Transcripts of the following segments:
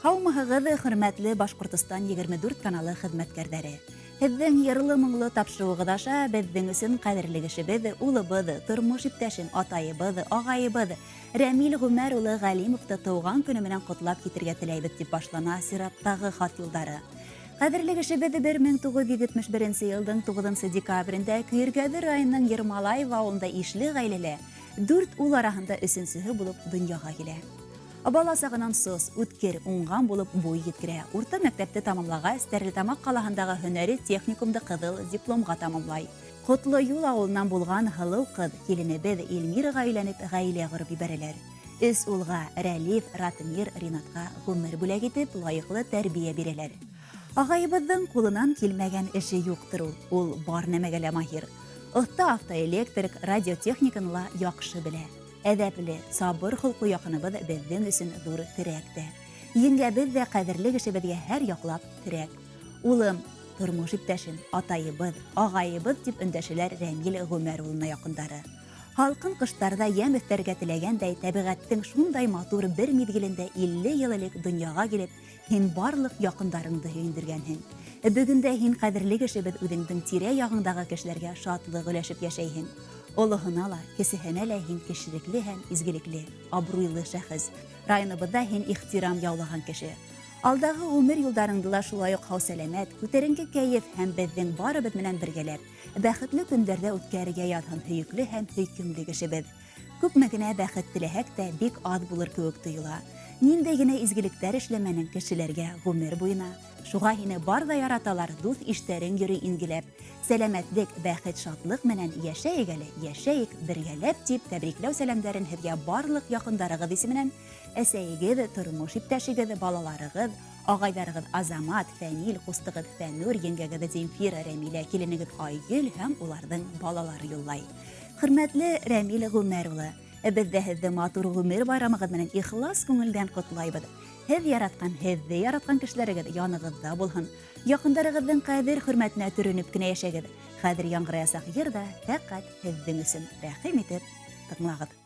Һаумыһығыҙ, хөрмәтле Башҡортостан 24 каналы хеҙмәткәрҙәре. Һеҙҙең йырлы-моңло тапшырыуығыҙ аша беҙҙең өсөн ҡәҙерле кешебеҙ, улыбыҙ, тормош иптәшем, атайыбыҙ, ағайыбыҙ Рәмил Ғүмәр улы Ғәлимовты тыуған көнө менән ҡотлап китергә теләйбеҙ, тип башлана сираттағы хат юлдары. Ҡәҙерле кешебеҙ 1971 йылдың 9 декабрендә Көйөргәҙе районының Ермолаево ауылында ишле ғаиләлә дүрт ул араһында өсөнсөһө булып донъяға килә. Бала сағынан сос, үткер, уңған булып буй еткерә. Урта мәктәпте тамамлағас, Стәрлетамаҡ ҡалаһындағы һөнәри техникумды ҡыҙыл дипломға тамамлай. Ҡотло Юл ауылынан булған һылыу ҡыҙ киленебеҙ Эльмираға өйләнеп ғаилә ҡороп ебәрәләр. Өс улға Рәлиф, Ратмир, Ринатҡа ғүмер бүләк итеп, лайыҡлы тәрбиә бирәләр. Ағайыбыҙҙың ҡулынан килмәгән эше юҡтыр ул. Ул бар нәмәгә лә маһир. Оҫта автоэлектрик, радиотехниканы ла яҡшы белә. Әҙәпле, сабыр холҡло яҡыныбыҙ беҙҙең өсөн ҙур терәк тә. Еңгәбеҙ ҙә ҡәҙерле кешебеҙгә һәр яҡлап терәк. Улым, тормош иптәшем, атайыбыҙ, ағайыбыҙ тип өндәшәләр Рәмил Ғүмәр улына яҡындары. Һалҡын ҡыштарҙа йәм өҫтәргә теләгәндәй, тәбиғәттең шундай матур бер миҙгелендә 50 йыл элек донъяға килеп, һин барлыҡ яҡындарыңды һөйөндөргәнһең. Бөгөн дә һин ҡәҙерле кешебеҙ үҙеңдең тирә-яғыңдағы кешеләргә шатлыҡ өләшеп йәшәйһең. Олоһона ла, кесеһенә лә һин кешелекле һәм изгелекле, абруйлы шәхес. Районыбыҙҙа һин ихтирам яулаған кеше. Алдағы ғүмер юлдарыңды ла шулай уҡ һау-сәләмәт, күтәренке кәйеф һәм беҙҙең барыбыҙ менән бергәләп, бәхетле көндәрҙә үткәрергә яҙһын һөйөклө һәм һөйкөмлө кешебеҙ. Күпме генә бәхет теләһәк тә, бик аҙ булыр кеүек тойола. Ниндәй генә изгелектәр эшләмәнең кешеләргә ғүмер буйына. Шуға һине бар ҙа яраталар, дуҫ-иштәрең йөрөй ингеләп. Сәләмәтлек, бәхет, шатлык менән йәшәйек әле, йәшәйек бергәләп, дип тәбрикләү сәләмдәрен һеҙгә барлыҡ яҡындарығыҙ исеменән әсәйегеҙ, тормош иптәшегеҙ, балаларығыҙ, ағайҙарығыҙ Азамат, Фәнил, ҡустығыҙ Фәнүр, еңгәгеҙ Земфира, Рәмилә, киленегеҙ Айгөл һәм уларҙың балалары юллай. Хөрмәтле Рәмил Ғүмәр улы, беҙ ҙә һеҙҙе матур ғүмер байрамығыҙ менән ихлас күңелдән ҡотлайбыҙ. Һеҙ яратҡан, һеҙҙе яратҡан кешеләрегеҙ янығыҙҙа булһын. Яҡындарығыҙҙың ҡәҙер-хөрмәтенә төрөнөп кенә йәшәгеҙ. Хәҙер яңғыраясаҡ йыр ҙа фәҡәт һеҙҙең өсөн. Рәхим итеп тыңлағыҙ.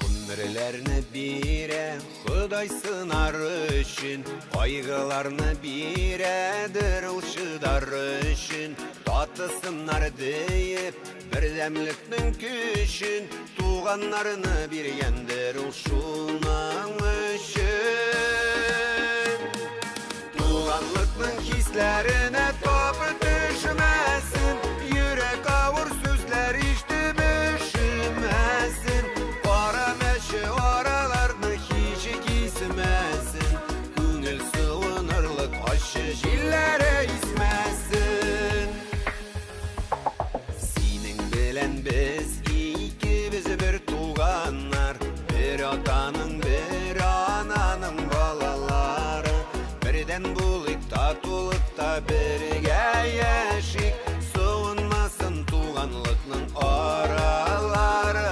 Гомерләрне бирә Ходай сынар өчен, кайгыларны бирәдер ул чыдар өчен, татысыннар диеп, бердәмлекнең көчен, туганнарны биргәндер ул шуның өчен. Туганлыкның хисләренә тап төшмәсен, йөрәк авыр сүзләр ишетеп өшемәсен, кара мәче араларны һич кисмәсен, күңел сыуынырлык ачы җилләре исмәсен. Синең белән без икебез бер туганнар, бер атаның, бер ананың балалары. Бердән булыйк, татулыкта бергә яшик, суынмасын туганлыкның аралары.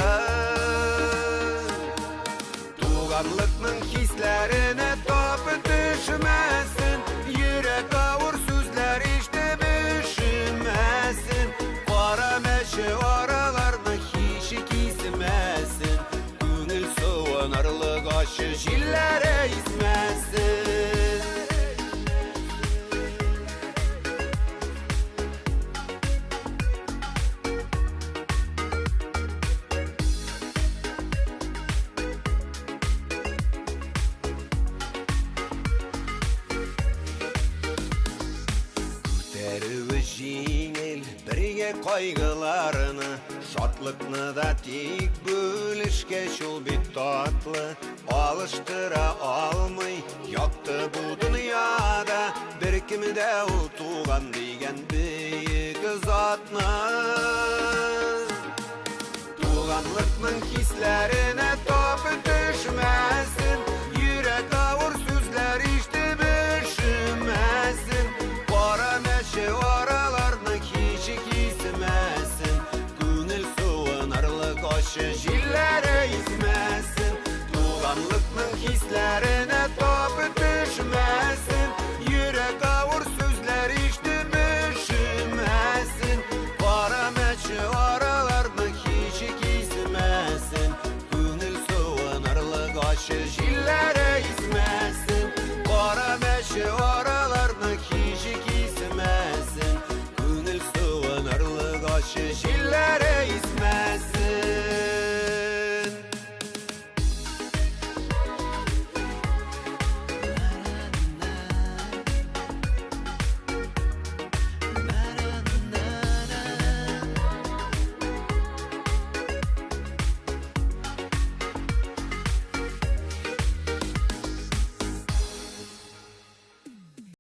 Туганлыкның хисләренә тап төшмәсен, йөрәк авыр сүзләр ишетеп өшемәсен, кара мәче араларны һич кисмәсен, күңел сыуынырлык ачы җилләре исмәсен. Күтәрүе җиңел бергә кайгыларны, шатлыкны да тик бүлешкәч ул бит татлы, алыштыра алмый якты бу дөньяда беркем дә ул туган дигән бөек затны. Туганлыкның хисләренә тап Дуслыкның хисе.